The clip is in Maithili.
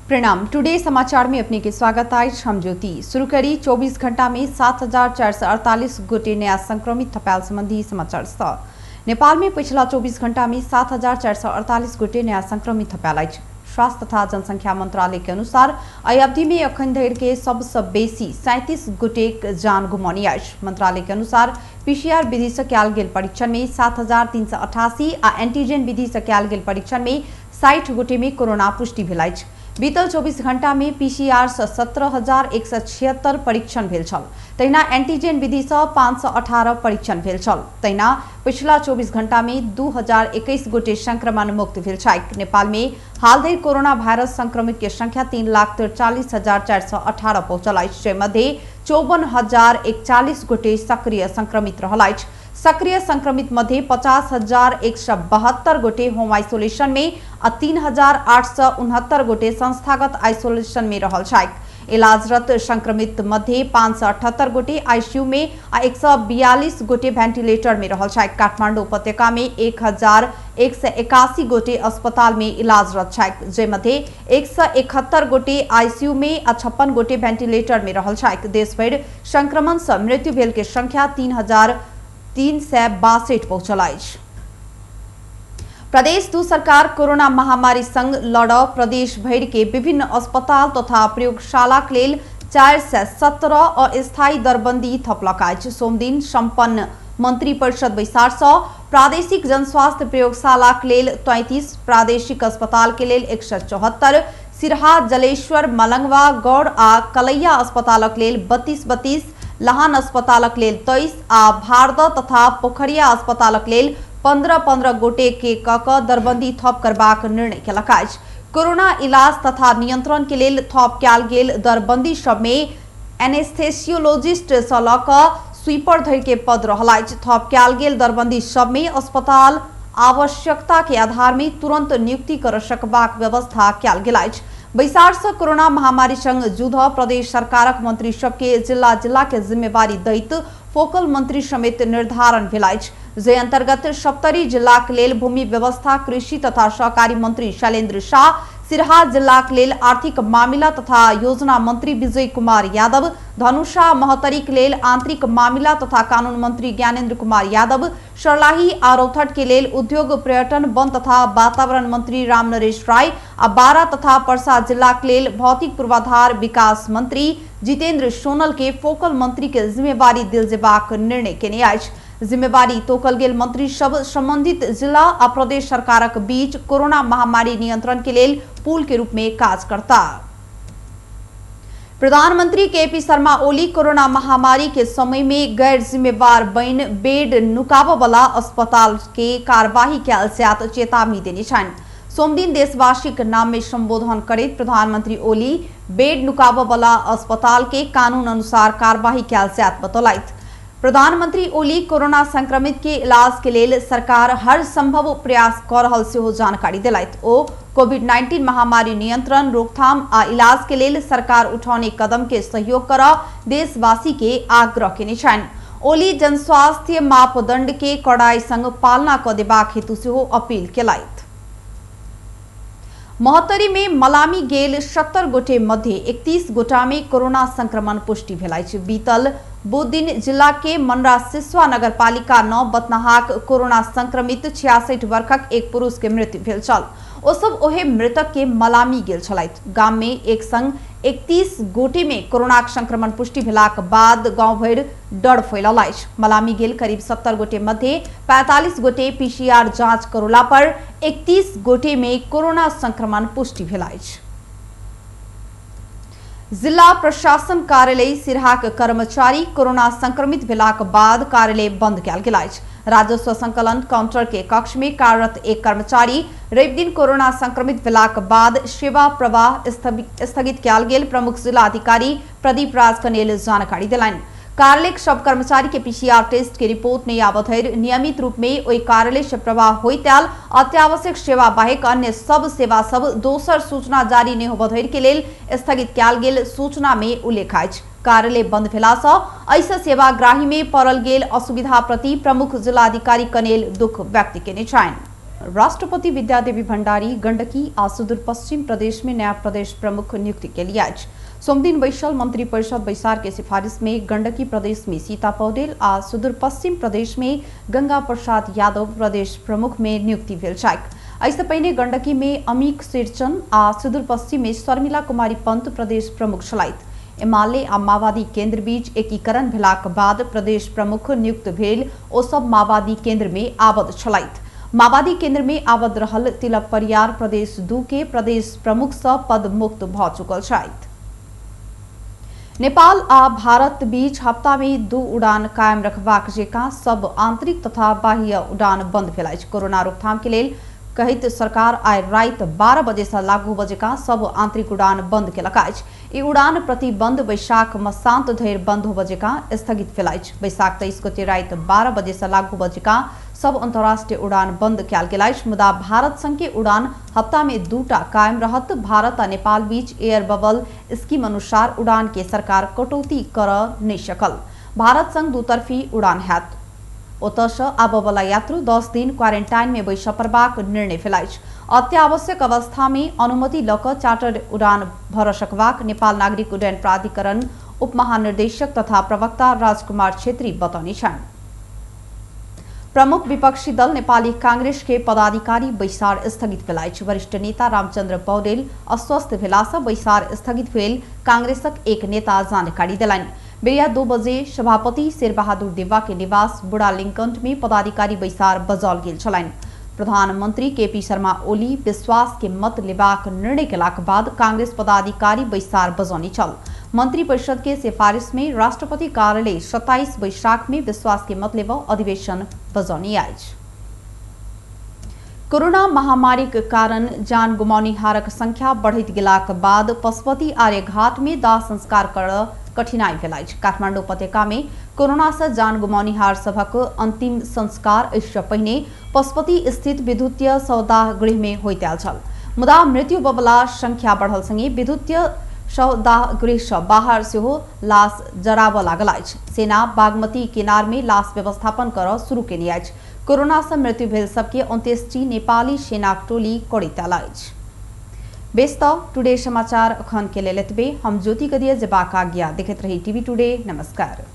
प्रणाम। टुडे समाचार में अपने के स्वागत अछि। हम ज्योति। शुरू करी 24 घंटा में 7,448 गोटे नया संक्रमित थपायल संबंधी समाचार सँ। नेपाल में पिछला 24 घंटा में 7,448 गोटे नया संक्रमित थपायल अछि। स्वास्थ्य तथा जनसंख्या मंत्रालय के अनुसार एहि अवधि में अखन धरि के सबसँ बेसी 37 गोटेक जान गुमौनी अछि। मंत्रालय के अनुसार पीसीआर विधि से कयल गेल परीक्षण में 7,388 आ एंटीजन विधि से कयल गेल परीक्षण में 60 गोटे में कोरोना पुष्टि भेल अछि। बीतल 24 घंटा में पीसीआर से 17,176 परीक्षण भेल छल, तहिना एंटीजन विधि से 518 परीक्षण भेल छल। तहिना पिछला 24 घंटा में 2,021 गोटे संक्रमण मुक्त भेल छथि। नेपाल में हाल धरि कोरोना वायरस संक्रमित के संख्या 3,43,418 पहुंचल अछि, जाहिमध्ये 54,041 गोटे सक्रिय संक्रमित रहल अछि। सक्रिय संक्रमित मध्ये 50,172 गोटे होम आइसोलेशन में आ 3,869 गोटे संस्थागत आइसोलेशन में रहल छथि। इलाजरत संक्रमित मध्ये 578 गोटे आईसीयू में आ 142 गोटे वेंटिलेटर में रहल छथि। काठमांडू उपत्यका में 1,181 गोटे अस्पताल में इलाजरत छथि, जाहिमध्ये 171 गोटे आईसीयू में आ 56 गोटे वेंटिलेटर में रहल छथि। देशभरि संक्रमण से मृत्यु भेल के संख्या 3,362 पहुंचल अछि। प्रदेश 2 सरकार कोरोना महामारी संग लड़ प्रदेश भरि के विभिन्न अस्पताल तथा प्रयोगशाला के लेल 417 अस्थायी दरबंदी थपलक अछि। सोमदिन सम्पन्न मंत्री परिषद बैसार से प्रादेशिक जनस्वास्थ्य प्रयोगशाला के लेल 33, प्रादेशिक अस्पताल के लेल 174, सिरहा, जलेश्वर, मलंगवा, गौड़ आ कलैया अस्पतालक लेल 32-32, लहान अस्पतालक लेल 23 आ भारद तथा पोखरिया अस्पतालक लेल 15-15 गोटे के क दरबंदी थप करबाक निर्णय केलक अछि। कोरोना इलाज तथा नियंत्रण के लेल थप कयल गेल दरबंदी सब में एनेस्थेसियोलॉजिस्ट सँ ल क स्वीपर धरि के पद रहल अछि। थप कयल गेल दरबंदी सब में अस्पताल आवश्यकता के आधार में तुरंत नियुक्ति कर सकबाक व्यवस्था कयल गेल अछि। बैसार से कोरोना महामारी संग जुझ प्रदेश सरकारक मंत्री सबके जिला जिला के जिम्मेवारी दैत फोकल मंत्री समेत निर्धारण भेल अछि, जे अंतर्गत सप्तरी जिलाक लेल भूमि व्यवस्था, कृषि तथा सहकारी मंत्री शैलेन्द्र शाह, सिरहा जिलाक लेल आर्थिक मामिला तथा योजना मंत्री विजय कुमार यादव, धनुषा महोत्तरी के लेल आंतरिक मामिला तथा कानून मंत्री ज्ञानेन्द्र कुमार यादव, सर्लाही आ रौतहट के लेल उद्योग, पर्यटन, वन तथा वातावरण मंत्री राम नरेश राय आ बारा तथा परसा जिला के लेल भौतिक पूर्वाधार विकास मंत्री जितेंद्र सोनल के फोकल मंत्री के जिम्मेवारी देल जेबाक निर्णय केने अछि। जिम्मेवारी तोकल गेल मंत्री सब संबंधित जिला आ प्रदेश सरकारक बीच कोरोना महामारी नियंत्रण के लेल पुल के रूप में काज करता। प्रधानमंत्री केपी शर्मा ओली कोरोना महामारी के समय में गैर जिम्मेवार बन बेड नुकाबऽ वाला अस्पताल के कार्यवाही कयल जायत चेतावनी देने छनि। सोमदिन देशवासी के नाम में संबोधन करैत प्रधानमंत्री ओली बेड नुकाबऽ वाला अस्पताल के कानून अनुसार कार्यवाही कयल जायत बतौलथि। प्रधानमंत्री ओली कोरोना संक्रमित के इलाज के लेल सरकार हर संभव प्रयास क रहल सेहो जानकारी देलथि। ओ कोविड-19 महामारी नियंत्रण, रोकथाम आ इलाज के लेल सरकार उठौने कदम के सहयोग कर देशवासी के आग्रह केने छनि। ओली जनस्वास्थ्य मापदंड के कड़ाई संग पालना क देबाक हेतु सेहो अपील केलथि। महोत्तरी में मलामी गेल 70 गोटे मध्य 31 गोटा में कोरोना संक्रमण पुष्टि भेल अछि। बीतल बुध दिन जिला के मनरा सिसवा नगरपालिका 9 बतनाहाक कोरोना संक्रमित 66 वर्षक एक पुरुष के मृत्यु भेल छल। ओ सब ओहे मृतक के मलामी गेल छलथि। गाम में एक संग 31 गोटे में कोरोना संक्रमण पुष्टि भेलाक बाद गांव भरि डर फैलल अछि। मलामी गेल करीब 70 गोटे मध्य 45 गोटे पीसीआर जांच करोला पर 31 गोटे में कोरोना संक्रमण पुष्टि भेल अछि। जिला प्रशासन कार्यालय सिरहाक कर्मचारी कोरोना संक्रमित भेलाक बाद कार्यालय बंद कयल गेल अछि। राजस्व संकलन काउंटर के कक्ष में कार्यरत एक कर्मचारी रवि दिन कोरोना संक्रमित भेलाक बाद सेवा प्रवाह स्थगित कयल गेल प्रमुख जिला अधिकारी प्रदीप राज कनेल जानकारी देलनि। कार्यालय सब कर्मचारी के पीसीआर टेस्ट के रिपोर्ट नहीं आबऽ धरि नियमित रूप में ओहि कार्यालय से प्रवाह होइत आयल अत्यावश्यक सेवा बाहेक अन्य सब सेवा सब दोसर सूचना जारी नहीं होबऽ धरि के लेल स्थगित कयल गेल सूचना में उल्लेख अछि। कार्यालय बंद भेला सँ एहिसँ सेवाग्राही में पड़ल गेल असुविधा प्रति प्रमुख जिलाधिकारी कनेल दुख व्यक्त केने छनि। राष्ट्रपति विद्यादेवी भण्डारी गण्डकी आ सुदूरपश्चिम प्रदेश में नया प्रदेश प्रमुख नियुक्ति केली अछि। सोमदिन बैसल मंत्री परिषद बैसार के सिफारिश में गंडकी प्रदेश में सीता पौडेल आ सुदूरपश्चिम प्रदेश में गंगा प्रसाद यादव प्रदेश प्रमुख में नियुक्ति भेल छैक। एहिसँ पहिने गंडकी में अमीक शेरचन आ सुदूरपश्चिम में शर्मिला कुमारी पंत प्रदेश प्रमुख छलथि। एमाले आ माओवादी केंद्र बीच एकीकरण भेलाक बाद प्रदेश प्रमुख नियुक्त भेल ओ सब माओवादी केंद्र में आबद्ध छलथि। माओवादी केंद्र में आबद्ध रहल तिलक परियार प्रदेश 2 के प्रदेश प्रमुख सँ पद मुक्त भऽ चुकल छथि। नेपाल आ भारत बीच हप्ता में 2 उड़ान कायम रखबाक जेकाँ सब आंतरिक तथा बाह्य उड़ान बंद भेल अछि। कोरोना रोकथाम के लेल कहैत सरकार आइ राति 12 बजे से लागू होबय जेकाँ सब आंतरिक उड़ान बंद केलक अछि। ई उड़ान प्रतिबंध वैशाख मसांत धरि बंद होबय जेकाँ स्थगित भेल अछि। वैशाख 23 गते राति 12 बजे से लागू होबय जेकाँ सब अंतर्राष्ट्रीय उड़ान बंद कयल गेल अछि। मुदा भारत संग के उड़ान हप्ता में 2टा कायम रहत। भारत आ नेपाल बीच एयर बबल स्कीम अनुसार उड़ान के सरकार कटौती कर नहीं सकल। भारत संग दूतरफी उड़ान हैत। ओतऽसँ आबयवला यात्रु 10 दिन क्वारेंटाइन में बैसय पड़बाक निर्णय भेल अछि। अत्यावश्यक अवस्था में अनुमति लऽ कऽ चार्टर्ड उड़ान भरऽ सकबाक नेपाल नागरिक उड्डयन प्राधिकरण उप महानिर्देशक तथा प्रवक्ता राजकुमार छेत्री बतौने छनि। प्रमुख विपक्षी दल नेपाली कांग्रेस के पदाधिकारी बैसार स्थगित भेल अछि। वरिष्ठ नेता रामचंद्र पौडेल अस्वस्थ भेलासँ बैसार स्थगित भेल कांग्रेसक एक नेता जानकारी देलनि। बेरिया 2 बजे सभापति शेरबहादुर देवा के निवास बुढ़ा लिंकंठ में पदाधिकारी बैसार बजाओल गेल छलनि। प्रधानमंत्री केपी शर्मा ओली विश्वास के मत लेबाक निर्णय केलाक बाद कांग्रेस पदाधिकारी बैसार बजौने छल। मंत्री परिषद के सिफारिश में राष्ट्रपति कार्यालय 27 वैशाख में विश्वास के मत लेबऽ अधिवेशन बजौने अछि। कोरोना महामारी के कारण जान गुमाउनिहारक संख्या बढ़ैत गेलाक बाद पशुपति आर्यघाट में दाह संस्कार कर कठिनाई भेल अछि। काठमांडू उपत्यका में कोरोना से जान गुमाउनिहार सभक अंतिम संस्कार एहिसँ पहिने पशुपति स्थित विद्युतीय शवदाह गृह में होइत आयल छल। मुदा मृत्यु होबयवला संख्या बढ़ल संगे विद्युतीय शवदाह गृह सँ बाहर सेहो लाश जराबऽ लागल अछि। सेना बागमती किनार में लाश व्यवस्थापन करऽ शुरू केने अछि। कोरोना से मृत्यु भेल सबके अंत्येष्टि नेपाली सेनाक टोली करैत आयल अछि। बेस त टुडे समाचार अखन के लेल एतबे। हम ज्योति कदिया जेबाक आज्ञा। देखैत रही टीवी टुडे। नमस्कार।